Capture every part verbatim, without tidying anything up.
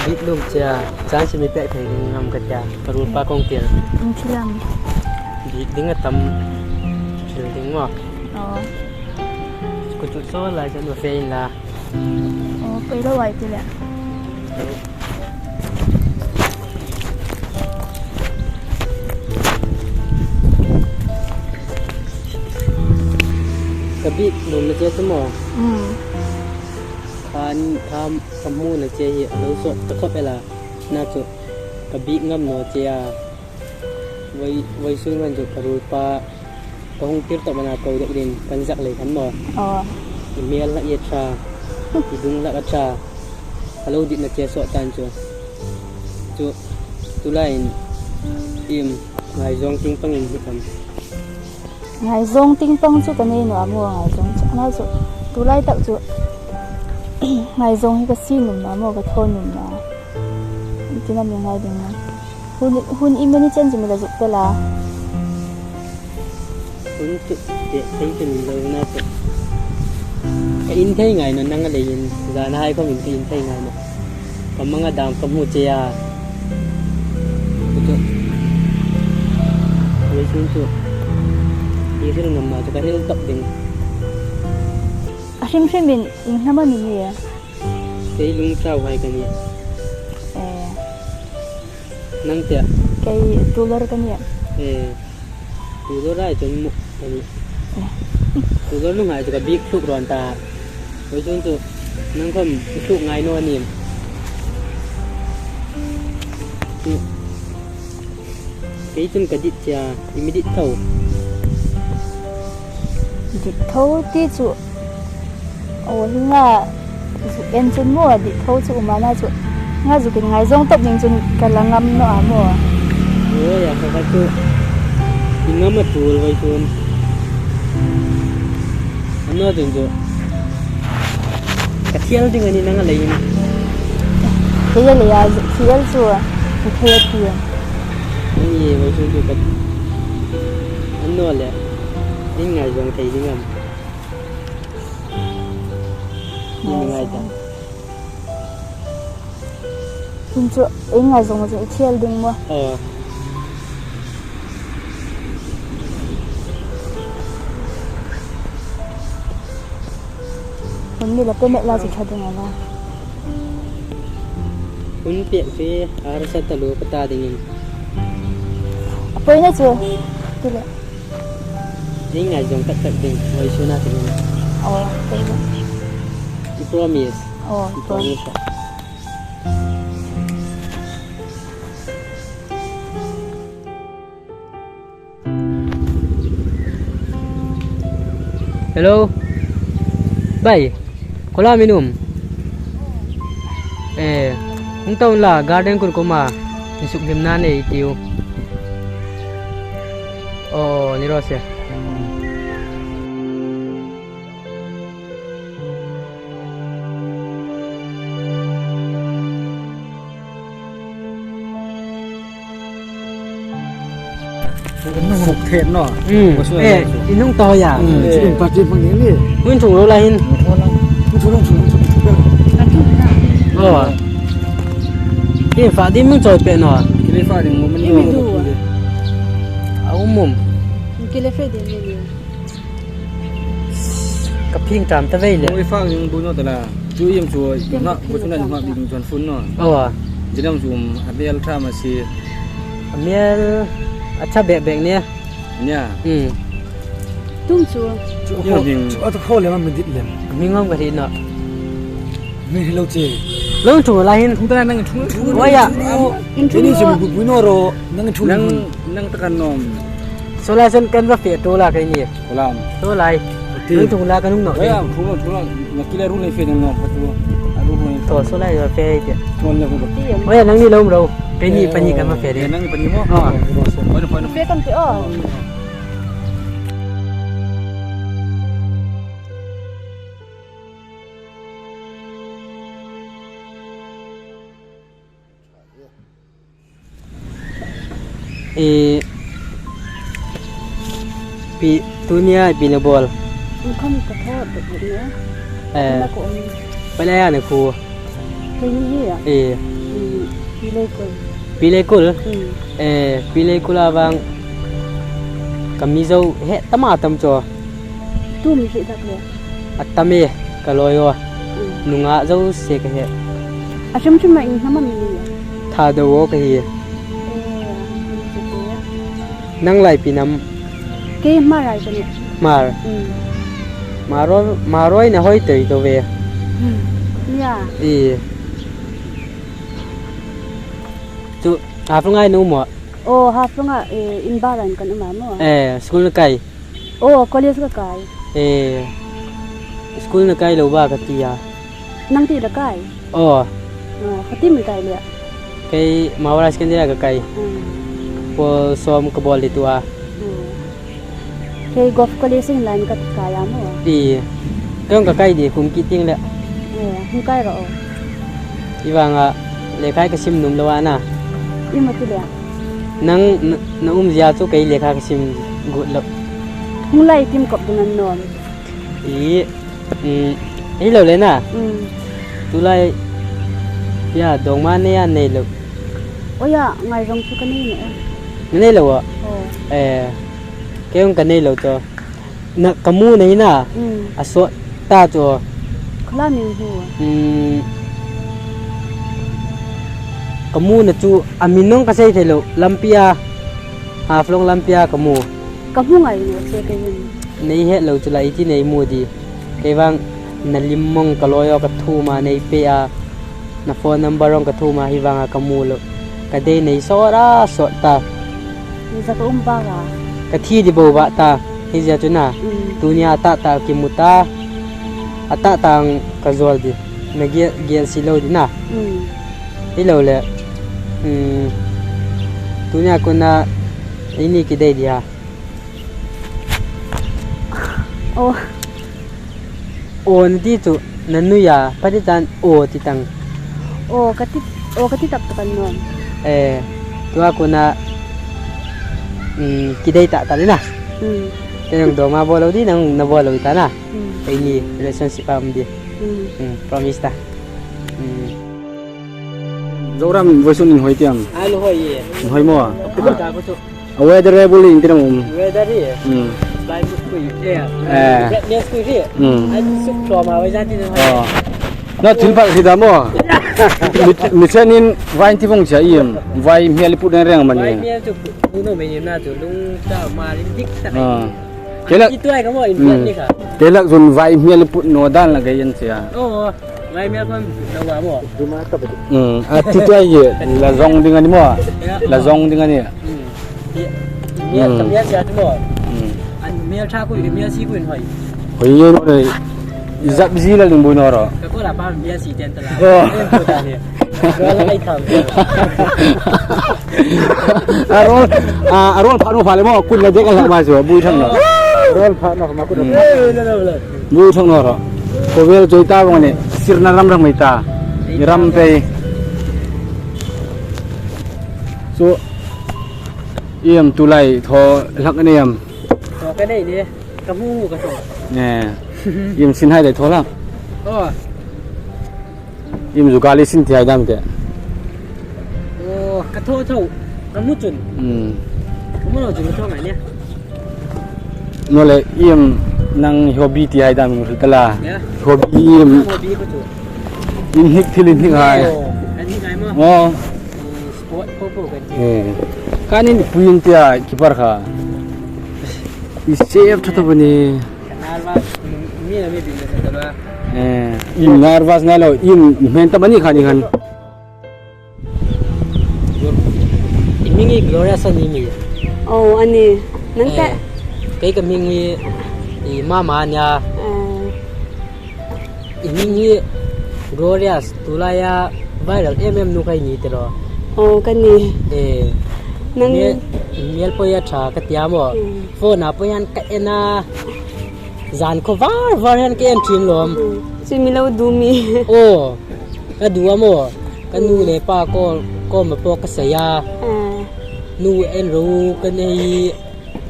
Bik lum che a, chance mi pek thei ding am ka tia, ka ruolpa kong tir. Inthil am. Bik ding a tam, thil ding maw. Aw. Ka chu so lai chen ma fe inla. Aw, pei lo ai ti le. Ka bik lum na che chu maw. Mm. Khan, khan, ka hmu na che hi, a lo sawt ta khop el a. Na chu, ka bik ngam naw che a. Voi, voi sung wan chu ka ruolpa, ka hung tir tawp a na ko dok din, kan zak lei khan maw. Aw. I hmel la i ṭha, i dung la a ṭha. A lo dit na che sawt tan chu. Chu, tu laiin, im, ngaizawng ting pangin hi kan. Ngaizawng ting pang chu ka nei naw a maw, ngaizawng chu. Ana chu, tu lai tak chu. Ngaizawng hi ka sie nuom naw a maw, ka thaw nuom naw a. Inthil am ngai ding naw. Hun, hun i mani chen chu mi la zuk tel a. Hun chu, te, thei chu ni lo na chu. Ka inthei ngai naw nang a leiin, zana hai khawmin ka inthei ngai naw. Ka mang a dam ka hmu che a. Chu chu. Voisun chu. I hril ngam naw chu ka hril tawp ding. A hrim hrimin, ieng hnam am i ni? Kei Lungchau hai ka nih. Eh. Nang tia? Kei Tuolor ka nih. Eh. Tuolor ai chun mu ka nih. Eh. Tuolor nung hai chu ka bik thluk rawn ta. Voisun chu nang khawm i thluk ngai naw nim. Chu. Kei chun ka dit che a, i mi dit tho. Dit tho ti chu. Aw, hi nga zuk en chun maw, dit tho chu um a na chu. Nga zuk inngaizawng tawp ding chun ka la ngam naw a maw. Aw, ya, ka, ka chu. I ngam a tul voisun. An naw ding chu. Ka thiel ding a ni nang a leiin. Thei a lei a, thiel chu a, ka thei a ti a. Ani, voisun chu ka, an naw le, inngaizawng thei ding am. Ni ngai ta. Hun chu, inngaizawng chu i thiel ding maw. Aw. Hun mi la pe met la chu ṭha ding a la. Hun pek chu a rasa taluo ka ta dingin. A poi na chu. Tu le. Inngaizawng tak tak ding, voisuna dingin. Aw, poi na. I promise. Aw, I promise. Promise. Hello. Bai. Khaw la mi nuom. Eh, hung ta unla, garden kun kuoma. Insukhlimna nei tiu. Oh, ni raw se. Nung huk thet naw. Hmm. Ko sual eh, naw chu. I nung tawi a. Hmm. Eh. Chu in party pang ni ni. Hun chung ro la hin. Hun chung, hun chung, hun chung. Oh. Ki fa di mun choi pe naw. Ki fa di mun. I mi du. A um um. Ki le fe di ni ni. Ka phing tam ta vei le. Oi, fak ring bu naw ta la. Chu iem chu, i nga, bu chu nan nga bi ding chuan fun naw. Aw. Dinam chu, um, a hmel ṭha ma si. A hmel a ṭha bek bek nia. Nia. Hmm. Tum chu. Chu, chu, chu, a tu khaw le ma mi dit lem. Mi ngam ka ri na. Mi hi lo che. Lo thung la hin. Thung ta nang thung, thung. Wa ya. Thung. Ini chu bu bu no ro, nang thung. Nang, nang ta kan nom. Solai sen kan va fe to la kai ni. Kolam. Solai. Ti. Nang thung la kan hung no. Wa ya, thung, thung. Na kila ru le fe no, ka tu. A ru ru. To solai va fe ti. Ton le hu. Wa ya, nang ni lo ro. Kai ni pani kan va fe de. Nang pani mo. Ah. Fe kan ti o. E, pi, tunia pi na bol. Kham ka thaw duk duk nia. Eh. Kham ka um. Pala ya na khu. Kei ni ya. Eh. Leikul. Pi Leikul? Hmm. Eh, Pi Leikul a vang ka mi zo he tam a tam chu. Tu mi hriet hlak le. A tam e, ka lawi aw. Hmm. Nunga zo se ka hriet. A hrim hrim a in hnam am i ni? Thadou aw ka hi. Eh, a hrim hrim a. Nang lai pi nam? Kei Hmar lai ka nih. Hmar. Hmm. Hmar aw, Hmar aw in a hoi tei tei ve. Hmm. Ya. I. Chu, Haflong-a i um am? Aw, Haflong-a, eh, in bar an kan um a maw. Eh, school na kai? Aw, college ka kai. Eh, school na kai lo ba ka ti a. Nang ti la kai? Aw. Aw, kha ti mi kai le? Kei Mawara Secondary ka kai. Hmm. Pawl sawm ka bawl le tu a. Hmm. Kei Govt College-in line ka kai a maw. I, kei ka kai di kum khat tieng le. Eh, hung kai ro. I vanga lekha ka sim nuom lo a na. I ma ti le. Nang na, na um zia chu kei lekha ka sim gut lo. Hung lai tim kop ding an nawm. I, mm, i lo le na. Mm. Tulai, ya, dawngma nei a nei lo. Aw ya, ngaizawng chu ka nei naw. Nei lo a. Aw. Eh. Kei ka nei lo chu. Na ka mu nei na. Mm. A sawt ta chu. Khala min hu. Mm. Ka mu na chu a min nawng ka sei thei lo. Lampi a. Haflong lampi a ka mu. Ka hmu ngai naw se kei hin. Nei het lo chu la i ti nei mu di. Kei vang na lim mong ka lawi aw ka thuma nei pe a. Na phone number rawng ka thuma hi vanga ka mu lo. Ka dei nei sawt a sawt ta. Ni za ka um ba ga. Ka thi di bo ba ta. Hi zia chu na. Mm. Tunia a ta ta ki mu ta. A ta ta ang ka zual di. Na giel, giel si lo di na. Mm. I lo le. Mm. Tunia kuna i ni ki dei di ha. Aw. Aw, na ti chu, na nuia, pati tan, aw, ti tang. Aw, ka ti, aw, ka ti tak tak an nawm. Eh, tua kuna, mm, ki dei ta ta le na. Mm. Kei nang dawngma bawl lo di, nang na bawl lo ta na. Mm. Kei ni relationship a um di. Mm. Mm, promise ta. Mm. Zoram voisun in hoi tiam. Ai lo hoi ye. Hoi maw. Ka pu ta ko chu. A weather e bul in tiram um. Weather hi. Hmm. Bai bu kui e. Eh. Brightness kui hi. Hmm. Ai suk tro ma wai za ti. Oh. Na thil pal hi da maw. Mi, mi chen in vai ti vong cha im. Vai hmiel put reng reng mani. Vai hmiel chu pu no me ni na chu lung ta ma lim dik ta. Ah. Kei lak. Ti tuai ka maw in ni kha. Kei lak zun vai hmiel put naw dan la gei an sia. Oh. Vai hmiel khom lo wa maw. Hmm, a ti tuai ye, la zong ding a ni maw. La zong ding a ni. Hmm. Hmiel, hmiel sia tu maw. Hmm. An hmiel tha ku, hmiel si ku in hoi. Hoi ye no dei. I zap zi la ling bu no ro. Ka ko la pa hmiel si ten ta la. Oh. Eh, ko ta ni. Ko la ai tham. A rol, a, a rol pha no pha le maw, kun la dek a lak ma zo, bu thang no. Rol pha no ma kun. Hmm. Eh, la, la, la. Bu thang naw ro. Ko vel choi ta vong ni, sirna ram ram mai ta. I ram pei. So, iem tu lai thaw hlak ni em. Thaw ka nei ni, ka hmu ka thaw. Eh. Iem sin hai lai thaw hlak. Oh. Iem zu ka li sin ti hai dam te. Oh, ka thaw thaw. Ka hmu chun. Hmm. Ka hmu lo chun ka thaw ngai ni. Naw le, iem nang hobby ti hai dam hril ta la. Ya. Hobby iem. Hobby ko chu. Inhnik thil inhnik hai. Oh, inhnik hai maw. Oh. Sport ko ko kan. Eh. Kan in puin tia keeper kha. I save tha tha bani. Kan nervous, mi na mi bin na sa ta la. Eh, i nervous na lo, i hmel ta bani khan i khan. I hming hi Gloria a ni mi. Oh, a ni. Nang te? Eh, kei ka hming hi, i mama a nia. Eh. I hming hi Gloria, tulai a viral em em nu kha i ni ti lo. Oh, ka ni. Eh. Nang hmel, hmel poi a tha ka tia maw. Hmm. Phone a poi han ka en a. Zan khaw var var hian ka en ṭhin lawm. Hmm. Chu mi lo du mi. Aw, ka du a maw. Ka nu le pa kawl, kawma pawh ka sawi a. Ah. Nu en ro ka nei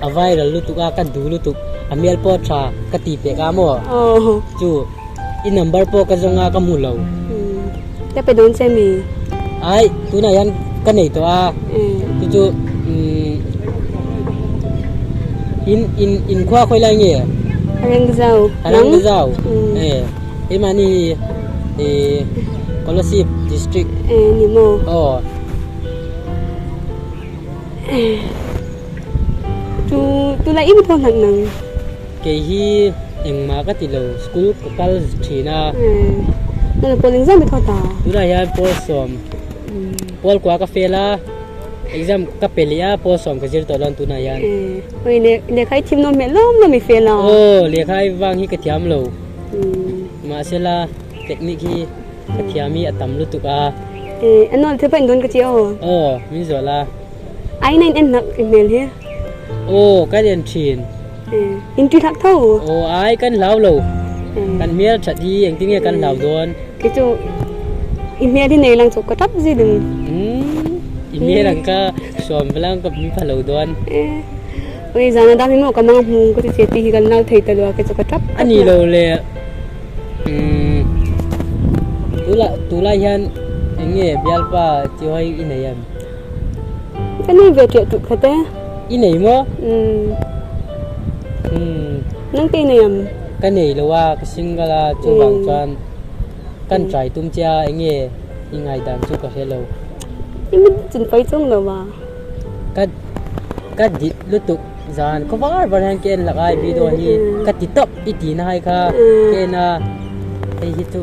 a viral lutuk a, ka du lutuk. A hmel pawh ṭha ka ti pek a maw. Aw. Chu i number pawh ka zawng a ka hmu lo. Hmm. Ka pe dawn che mi. Ai, tuna hian ka nei tawh a. Eh. Chu chu, mm, in, in, in khua khawi lai nge? Arangzau. Arangzau. Mm. Eh, keimahni hi, eh, Kolasib district. Eh, ni maw? Oh. Eh. Chu, tu lai i mi thaw hlak nang? Kei hi engmah ka ti lo, school ka kal ṭhin a. Eh. Nang pawl engzat mi thaw ta? Tuna hian pawl sawm. Mm. Pawl kua ka fail a, exam ka pe leh a, pawl sawm ka zir tawh dawn tuna hian. Eh. Oi, le, lekha i thim nuom hmel lawm lawm i fail a. Oh, lekha vang hi ka thiam lo. Mm. Mahsela, technique hi ka thiam hi a tam lutuk a. Eh, a nawl thil pawh in dawn ka ti aw. Oh, min zawh la. Ai, nang in en hlak i hmel hi? Oh, kan en ṭhin. Eh, in ti hlak tho. Oh, ai, kan hlau lo. Eh. Kan hmel ṭhat hi engtin nge kan hlau dawn? Kei chu i hmel hi nei lang chu ka ṭap zia ding. Hmm, i hmel ang kha sawm vel ang ka mi pha lo dawn. Eh. Oi, zana dam hi maw ka mang hmu ka ti che ti hi kan lau thei ta lo a, kei chu ka ṭap. A ni lo le. Hmm. Tula, tulai hian eng nge bialpa chi hoi i nei em? Ka nei ve ṭiah tut kha te. I nei maw? Hmm. Hmm. Nang te i nei em? Ka nei lo a, ka single a, chuvang chuan kan try tum che a, eng nge i ngaidan chu ka hre lo. I mit chin pai chung lo a. Ka, ka dit lutuk zan, ka var var hian ka en hlak ai video hi, ka ti tawp i tina hai kha, ka en a, hei hi chu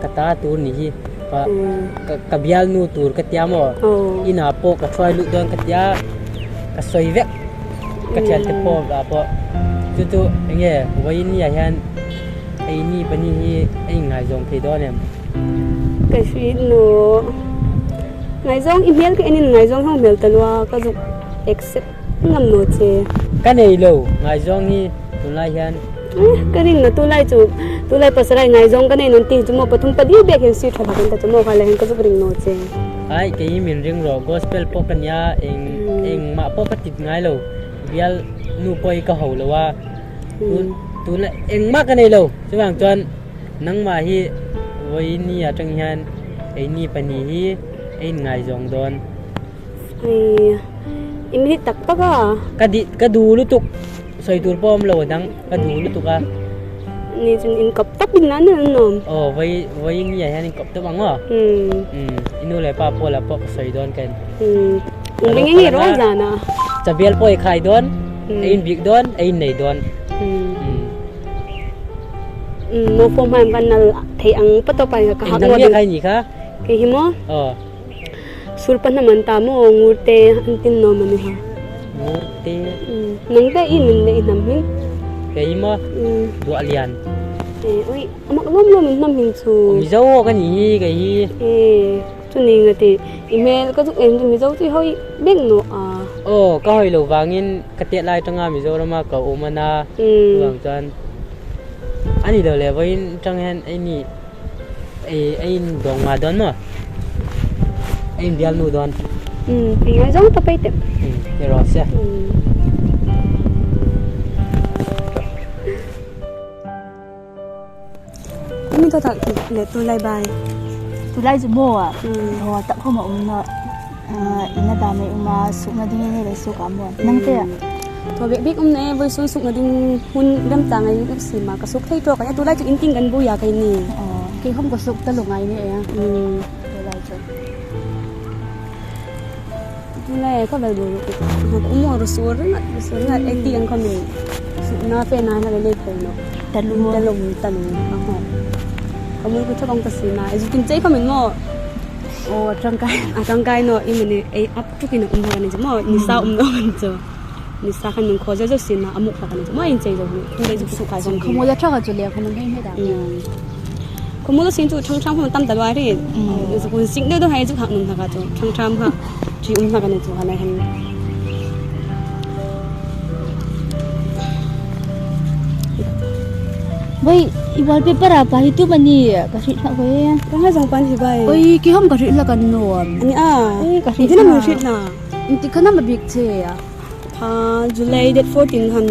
ka ta tur ni hi, ka, ka, ka bialnu tur ka tia maw? Oh. Ina pawh ka thuai lut dawn ka tia, ka sawi vek. Ka ṭhiante pawh a pawh. Chu chu, eng nge, vawiin ni ah hian eini pahni hi ei ngaizawng thei dawn em? Ka hriet naw. Ngaizawng i hmel ka en in ngaizawng hang hmel ta lua, ka zuk accept ngam naw che. Ka nei lo, ngaizawng hi tunlai hian. Eh, ka ring naw tulai chu, tulai pasal ai ngaizawng ka nei naw ti chu maw pathum pali bek hian si ṭha hlak in ta chu maw kha le hian ka zuk ring naw che. Ai, kei hi min ring rawh, gospel pawh ka nia, eng, engmah pawh ka ti ngai lo. Bialnu pawh hi ka ho lo a. Tu, tuna engmah ka nei lo. Chuvang chuan nangmah hi vawiin ni aṭang hian eini pahni hi ei ngaizawng dawn. Ai, i mi dit tak tak a. Ka dit, ka du lutuk. Sawi tur pawh awm lo a dang, ka du lutuk a. Ni chun in kawp tawp in nan an nawm. Aw, vawi, vawiin ni ah hian in kawp tawp ang aw. Hmm. Hmm. I nu leh pa pawh la pawh ka sawi dawn ka en. Hmm. Eng nge rawh zana. Chabial pawh i khai dawn, ei in bik dawn, ei in nei dawn. Hmm. Hmm. Hmm, no form hmai kan nal thei ang pa tawp a ka hak nge khai ni kha. Kei hi maw? Aw. Sur pa hnam an ta maw, Ngurte an tin naw maw ni ha. Ngurte. Hmm. Nang te i nun le i hnam hi? Kei hi maw? Hmm. Duahlian. Eh, ui, a mak lawm lawm in hnam hin chu. Mizo ka ni hi, kei hi. Eh. Chu ni nga ti, i hmel ka zuk en chu Mizo chu i hoi bek naw a. Aw, ka hoi lo vangin ka tet lai aṭanga Mizorama ka um a na. Hmm. Vang chuan. A ni lo le, vawiin aṭang hian ei ni, ei, ei in dawng ma dawn maw? Ei in bialnu dawn. Hmm, ti ngaizawng ta pei tep. Hmm, ti rawh se. Hmm. Umi tawk tak le tulai bai. Tulai chu maw a? Hmm. Aw, tak khawm a um naw. Ah, ina dam ei um a, sukna ding ei nei le suk a maw? Nang te a? Hmm. Thaw bek bek um na e, vawisun sukna ding hun remchang ei um si ma, ka suk thei tawk a nia, tulai chu in tin kan buoi a kei ni. Aw, kei khawm ka suk ta lo ngai ni e a. Hmm. Tulai chu. Ngai, ka bel bawk. Mak um ru sur ringa, ru sur ringa, ei ti ang khawmin. Sukna pe na na le nei thei naw. Talu. Talu, talu. Aha. Ka mul ku thawk ang ka si na. Ei zuk tin chei khawmin maw. Aw, ṭangkai. A ṭangkai naw, i mani, ei ap tuk in a um hlak a ni chu maw. Nisa um naw a ni chu. Nisa khan min khaw zeu zeu sin a, a muk hlak a ni chu. Maw in chei zo ni. Tun dei zuk suk kai khawm. Khawmuol a ṭha kha chu le, khawmuol hei hei ta. Mm. Khawmuol a sin chu ṭhang ṭhang khawm tam ta lo a ri. Mm. Zuk hun sing deuh deuh hai zuk hak num hlak a chu. Ṭhang ṭhang kha. Ṭhi um hlak a ni chu a lai han. Bai, i wallpaper a pa hi tu mani ka hriet hlak ve. Ka ngai zawng pan hi bai. Oi, kei khawm ka hriet hlak a ni nawm. A ni a. Oi, ka hriet hlak. Dina min hriet hna. Inti kha nam a bik che a. Pha July date fourteen han.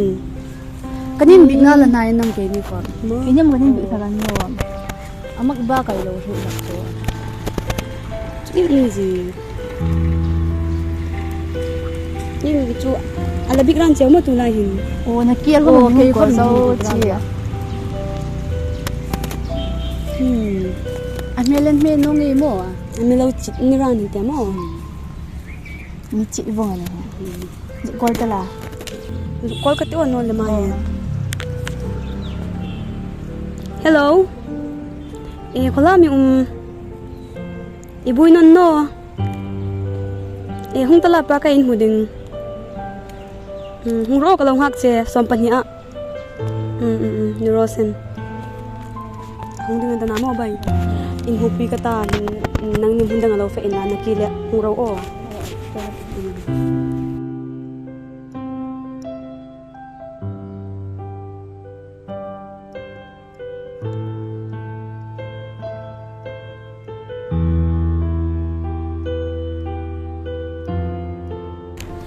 Kan inbik na la hnai nam keini khawm. Maw? Keini khawm kan inbik hlak a ni nawm. A mak ba kai lo hriet hlak chu. Ih, ih, zi. Ih, chu, a la bik ran cheu maw tu lai hin. Oh, na kiel ko, oh, hung kei ko khom zo ni chu. Hmm. A hmel an hmel naw ngei maw? A hmel lo chit ni ran hin te maw? Hmm. Mi chit vong a ni. Hmm. Kol ta la. Kol ka ti o naw le ma. Oh. Hello. E, khaw la mi um. I buoi naw ni naw. E, hung ta la, pa ka inhmu ding. Hmm, hung ro, ka lo nghak che, sawm pahni a. Hmm, hmm, hmm, ni raw se. Hung ding a ni ta naw maw bai. Inhmupui ka ta, hmm, nangni hmun dang a lo fe inla, na ki le, hung ro o.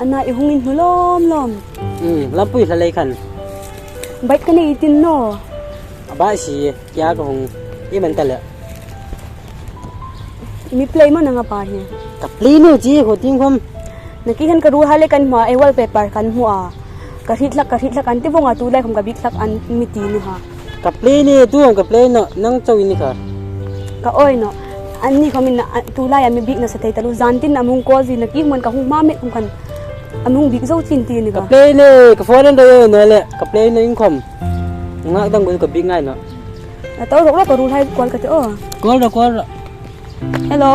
Ana, i hung inhmu lawm lawm. Hmm, lampui hla lei khan. Bike ka nei i ti naw. A bike si, kia ka hung. I man ta le. Mi plei maw nang a pa hi? Ka plei naw chu, khaw tieng khom. Na ki khan ka ruolhai le kan hmu a, ei wallpaper kan hmu a. Ka hriet hlak, ka hriet hlak an ti vong a, tu lai khom ka biek hlak an mi ti ni ha. Ka plei ni, tu khom ka plei naw, nang chau i ni kha. Ka oi naw. Anni khom in, a, tu lai a mi biek nasa thei taluo, zan tin a mi hung call zie, na ki hmun ka hung hma met khom khan. A mi hung biek zo chin ti ni kha. Ka plei ni, ka phone an roi naw le, ka plei naw in khom. Ngak dang bul ka biek ngai naw. A to ro ro, ka ruolhai call ka ti o. Call ro, call ro. Hello.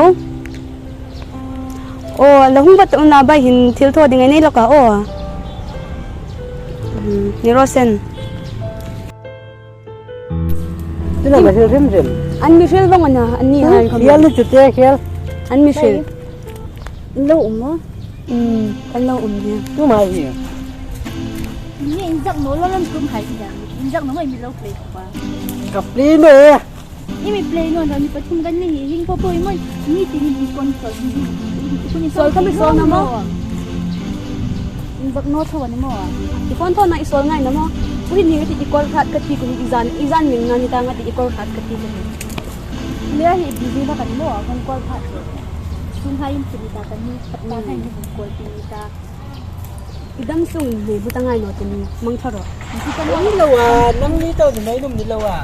Oh, la hung vat um la, bai hin thil thaw ding a nei lawk a, oh. Hmm, ni raw se. Ti naw, ka hril hrim hrim. An mi hril vong a na, anni hai khom. Khel ni chu te, khel. An mi hril. Bai. In lo um maw? Hmm, kan lo um hi. Tu mai hi. Ni inzak naw lo lam tum hai hi. Inzak naw mai mi lo plei pa. Ka plei naw e. I mi plei naw na, mi pathum kan ni hi, hing po po i maw, ni ti ni mi control ni. Sawl ka mi sawl na maw? Inzak naw thaw ni maw? I phone thaw na i sawl ngai na maw? Ui, ni nga ti i call khat ka ti ko hi, i zan, i zan min nga ni ta nga ti i call khat ka ti ko hi. Le hi busy na kan maw, kan call khat. Sum hai in ti ni ta kan ni, pat ta hai ni call ti ni ta. I dam sung ni bu ta ngai naw ti ni, mang thaw ro. Ni lo a, nangni to ni mai num ni lo a.